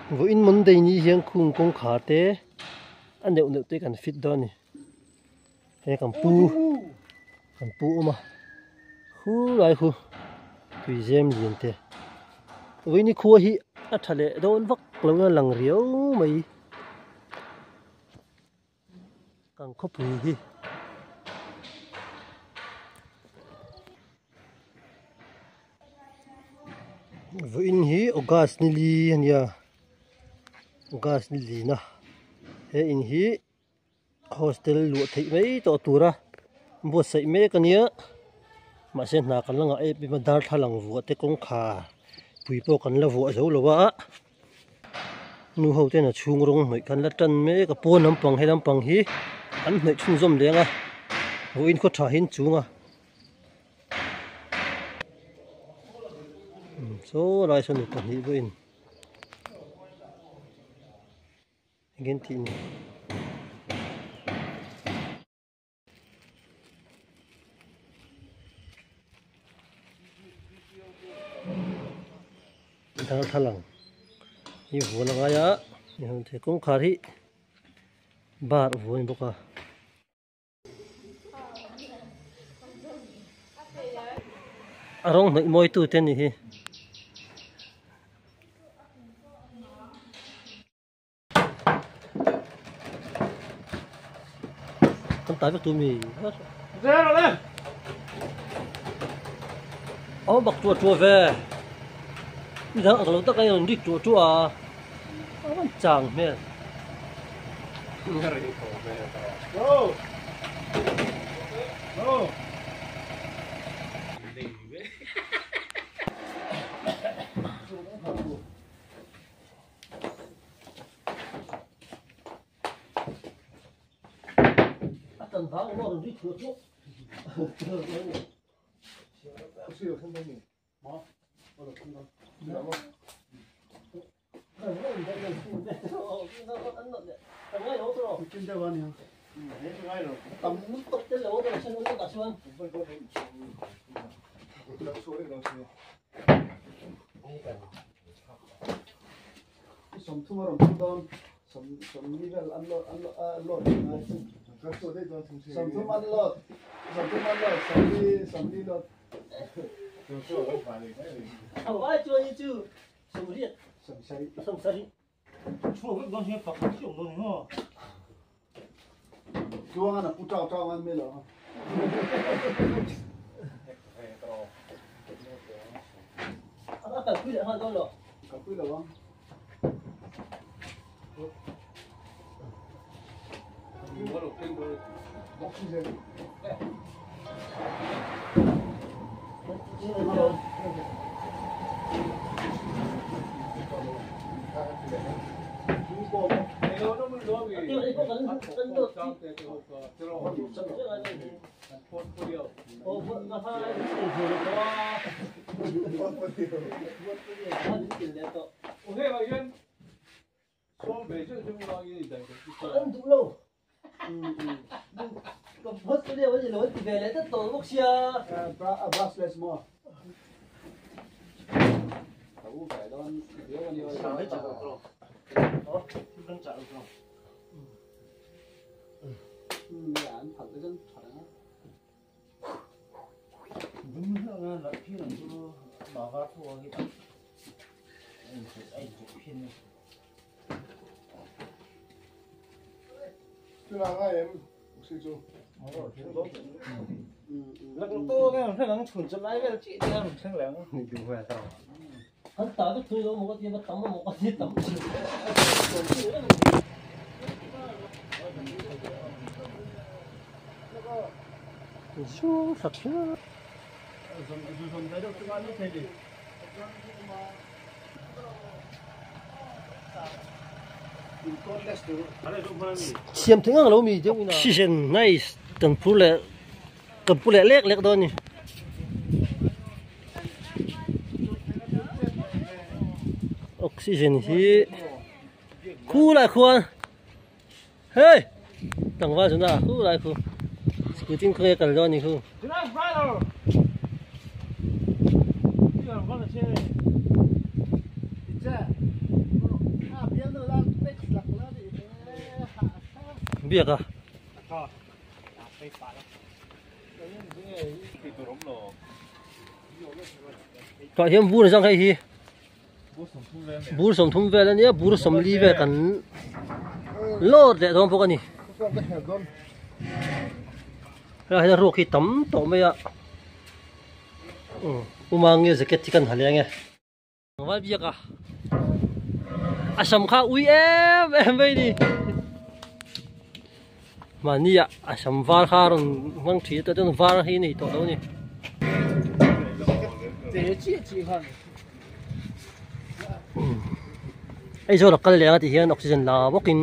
Vawiin Monday ni hian khung kawngkhar te a neuh neuh te kan fit dawn a ni. He kan pu kan pu awm a khu lai khu tui zem lian te vawiin hi khua hi a tha leh dawn vak lo a lang riau mai. Kan khawpui hi vawiin hi August ni li a nia August ni lina he in hi hostel luah theih mai tawh tura buatsaih mek a nia mahse hna kan la ngah em em a darthlalang vuah te kawngkhar pui pawh kan la vuah zo lo a. Nu ho ten a chhung rawng hnawih khan la tan mek a pawn lampang he lampang hi an hnawih chhunzawm leng a vawiin khaw tha hi an chung a saw lai sawn mi pahnih pawhin eng nge an tih ni. Darthlalang hi vuan a ngai a kawngkhar hi bar a vuan bawk a. A rawng hnawih mawi tu te a ni hi. Kan tai vek tu mi Aw bak tua tua ve Mi dang ang lo tak a rawn rik tua tua a a rawn chang hmel A tan vang awm a rawn ri thuah thuah. Sawmthum a rawn thum dawn sawm sawmli vel an load an load ngai sawmthum an load sawmthum an load sawmli sawmli load Vai chuan hi chu sawmriat sawmsarih sawmsarih chhuak vek dawn hian pakhat hi awm dawn ni maw Tluangan a pu tau tau an mel a. A kalpui leh nghal dawn lo. Kalpui lo ang. Oxygen. An duh lo. Brushless maw? An ta vek thui lo maw ka ti a, tam maw ka ti tam. Zung sak hian. Siam thei ngang lo mi deuh in a. Oxygen nice kan phur leh kan pu leh lek lek dawn a ni. Oxygen hi khu lai khuan hei tlangval chu na khu lai khu scooty khawnge kal dawn a ni khu. Biak a. Tah hian bur zang hei hi bur sawmthum vel ania bur sawmli vel kan lawt leh dawn bawk a ni. Helai hian ruak hi tam tawh mai a uma nge jacket hi kan ha leng e. Vai biak a a sam kha ui em em mai ni mahni ah a sam var kha a rawn hmang thin a chuan var hi nei tawh lo a ni. Aizawl a kal leh ang a tih hian oxygen la bawkin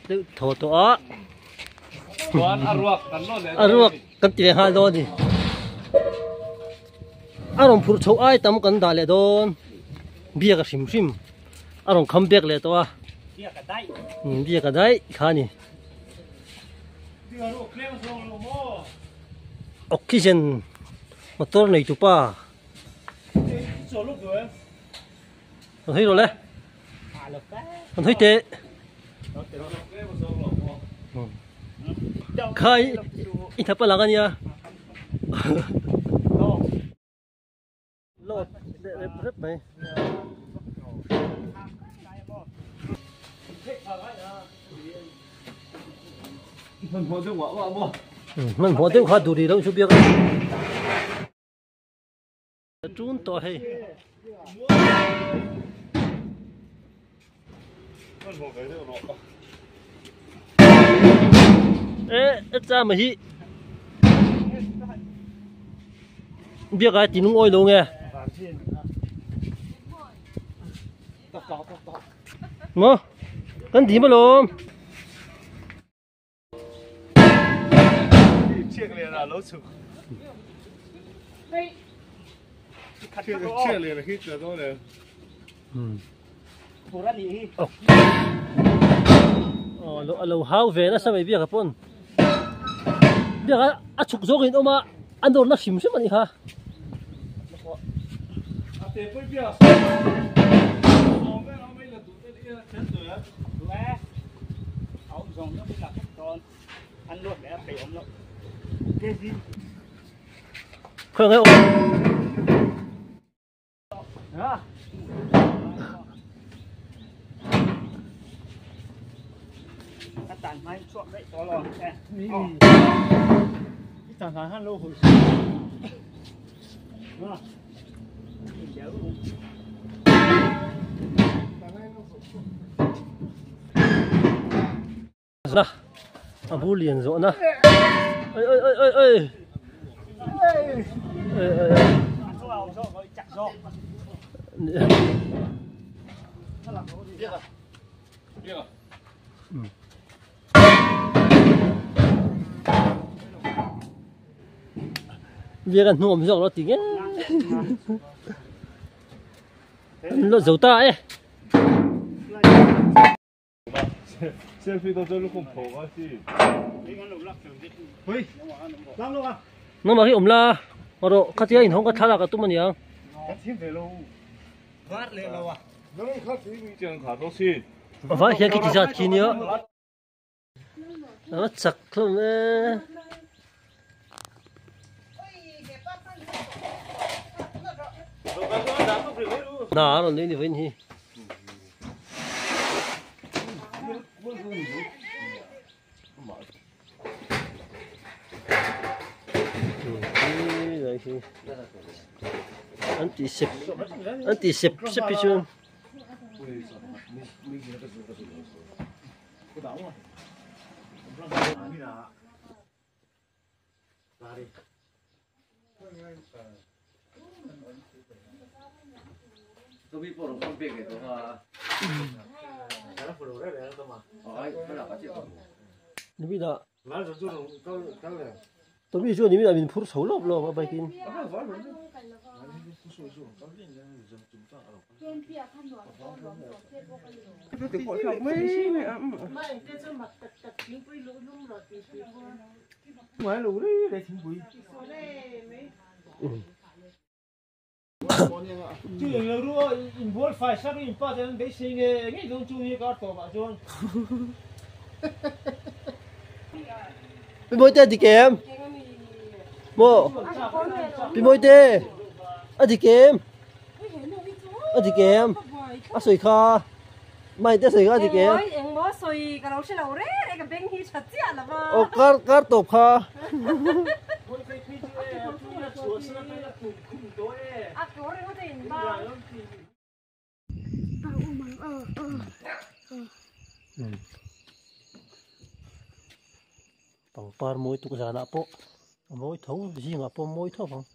deuh thaw tawh a chuan a ruak kan lawn leh a ruak kan ti leh nghal dawn a ni a rawn phurh chhoh ai tam kan dah leh dawn biak a hrim hrim a rawn kham bek leh tawh a biak a daih biak a daih kha a ni oxygen motor nei tupa an hawi rawh le an hawi teh khai i thap a lang ania lawt leh rep rep mai hmanhmawh deuh kha duri loh chu biak a Tun tawh hei. E cha ma hi. Biak ai tinung oi lo nge. Mo. Kan di ma lom. A lo hau ve nasa mai biak a pawn biak a a chhuk zawk in awm a a nawr na hrim hrim a nih kha. Khawi ngai awm a bur lian zawh na oi oi oi oi oi oi oi oi Biak a hnuam zawk lo ti nge an lo zo ta e. Nangmah hi awm la rawh khatia inhawng ka thlalak a tum aniang. Vai hian khi ti zat khi nia. A chak hlawm e. Na a rawn nei ni vawiin hi. An ti sep an ti sep sep hi chuan. Tomi chuan nimin ah min phur chho lawp lawp a bike in. Chu eng lo ru inbual fai sak in pa ten an beisei nge ngei dawn chu nia kar tawp ah chuan. Pi Mawite a dik em? Maw? Pi Mawite a dik em? A dik em? A sawi kha. Mai te sawi kha a dik em? Engmaw sawi ka lo hre lo reng reng ka beng hi tha chiah lo va. Aw kar kar tawp kha. A kawr ringawt a in bang. Pangpar mawi tuk zanah pawh a mawi tho zingah pawh a mawi tho vang.